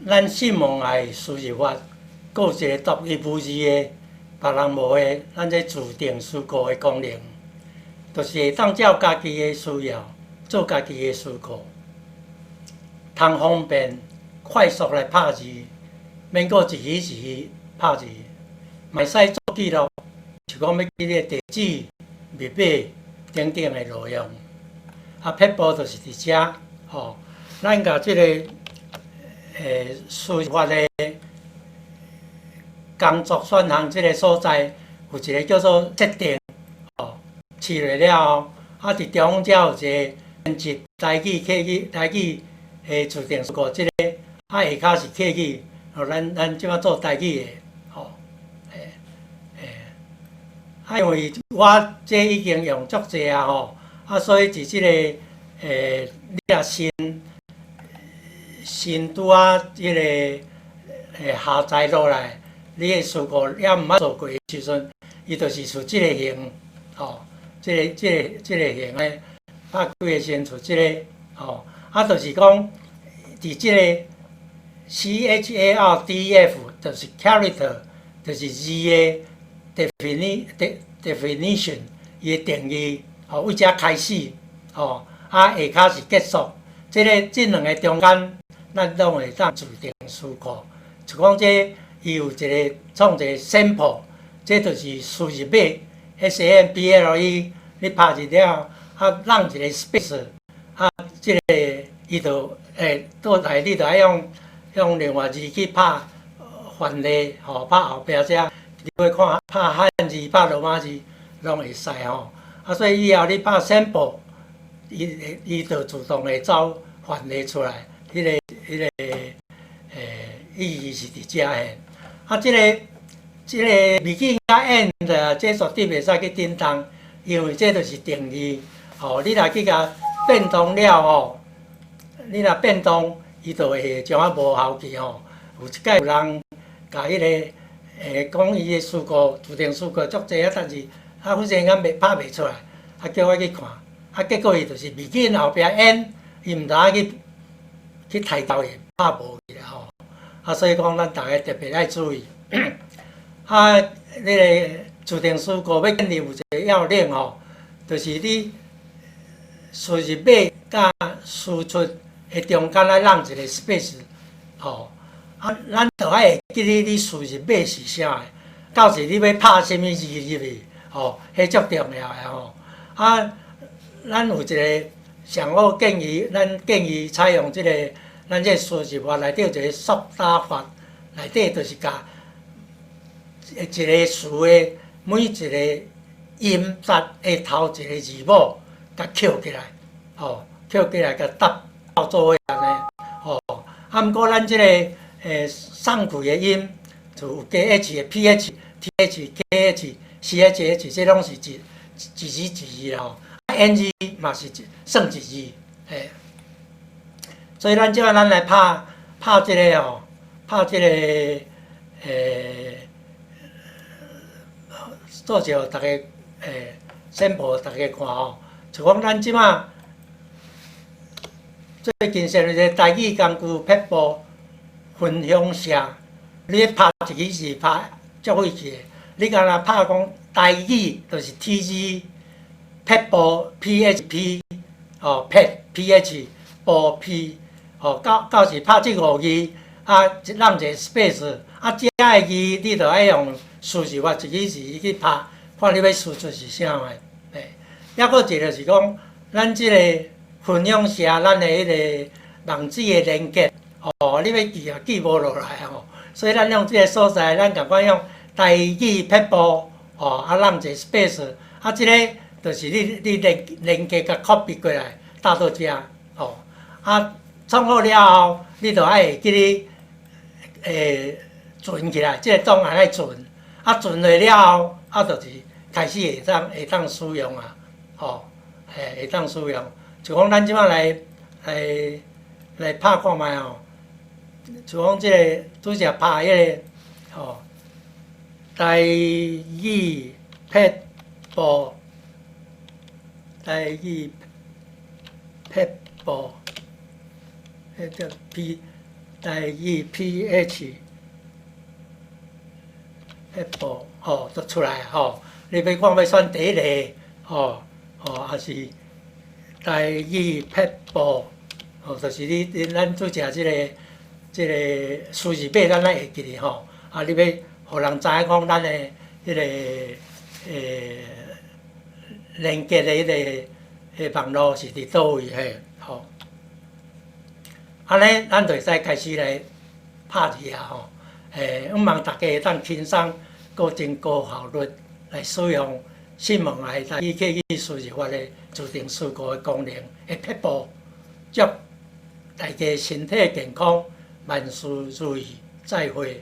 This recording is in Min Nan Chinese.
咱希望愛輸入法，閣有一个獨一無二的、別人無的，咱這自定詞庫的功能，就是會當照家己的需要做家己的詞庫，通方便快速來拍字，免閣一字一字拍字，嘛會使做記錄，像講欲記你的地址、密碼等等的內容。啊，撇步就是佇遮，吼，咱共這个輸入法的工作選項這个所在，有一个叫做設定，吼，試落了後，啊，佇中間有一个編輯台語客語台語的自定詞庫，這个啊下跤是客語，吼，咱這擺做台語的，吼，啊，因為我這已經用足濟啊，吼，啊，所以佇這个你若新拄仔這个下載落來，你的詞庫猶毋捌做過的時陣，伊就是出這个型，吼，這個型的，拍開的時陣出這个，吼，啊，就是講佇這个 CHARDF，就是 character，就是字的 definition，伊的定義，吼，對遮開始，吼，啊，下跤是結束，這兩个中間，咱攏會當自定詞庫，就講這伊有一个創一个 sample，這就是輸入碼 SAMPLE，你拍入了，啊，讓一個 space，啊，這个伊就會倒來，你就愛用另外字去拍範例，吼，拍後壁遮，你欲看拍漢字、拍羅馬字，攏會使吼。啊，所以以後你拍 sample，伊就自動會走範例出來，彼個意義是佇遮的。啊，這個 begin 佮 end 的，這絕對袂使去振動，因為這就是定義。吼，你若去共變動了吼，你若變動，伊就會將仔無效去吼。有一擺有人共彼個講伊的詞庫自定詞庫足濟啊，但是啊，忽然間袂拍袂出來，啊叫我去看，啊結果伊就是 begin 後壁 end，伊毋知影去刣掉伊，拍無去啦吼。啊，所以講咱逐个特別愛注意。啊，彼个自定詞庫欲建立有一个要領吼，就是你輸入碼佮輸出的中間愛讓一个 space 吼。啊，咱著愛會記得你輸入碼是啥的，到時你欲拍啥物字入去，吼，彼足重要的吼。啊，咱有一个上好建議，咱建議採用這个咱這輸入法內底有一个速打法，內底就是共一个詞的每一个音節的頭一个字母，共抾起來，吼，抾起來共搭鬥做伙按呢，吼。啊，毋過咱這个送氣的音，就有加 H 的 PH、TH、KH、CHH，這攏是一一字一字啦吼。啊，N 字嘛是一算一字，嘿。所以咱這擺咱來拍拍這个吼，拍這个做一予逐家宣布予逐家看吼，就講咱這擺最近設一个台語工具撇步分享社，你拍一个字拍足費氣的，你敢若拍講台語就是 TG 撇步 PHP 吼撇 PH 步 P 吼，到時拍這五字啊，讓一個 space 啊，遮个字你著愛用輸入法一个字去拍，看你欲輸出是啥物。嘿，抑閣一个就是講，咱這个分享社，咱的彼个網址的連結，吼，你欲記也記無落來吼，所以咱用這个所在，咱共款用台語撇步，吼，啊，讓一個 space，啊，這个就是你連結共 copy 過來，貼到遮，吼，啊，創好了後，你就愛會記得存起來，這个檔案愛存，啊，存落了後，啊，就是開始會當使用啊，吼，嘿，會當使用。就講咱這擺來拍看覓吼，就講這个拄才拍彼个吼，台語撇步，台語撇步，彼叫 P 台語 PH 撇步吼，就出來吼。你欲講欲選第一个吼吼，抑是台語撇步吼，就是你咱拄才這個輸入碼，咱攏會記得吼。啊，你欲予人知影講咱的彼個連結的彼個網路是佇佗位嘿，吼。按呢，咱就會使開始來拍字啊吼。向望大家會當輕鬆閣真高效率來使用新聞愛台語客語輸入法的自動詞庫的功能的撇步，祝大家身體健康，萬事如意，再會。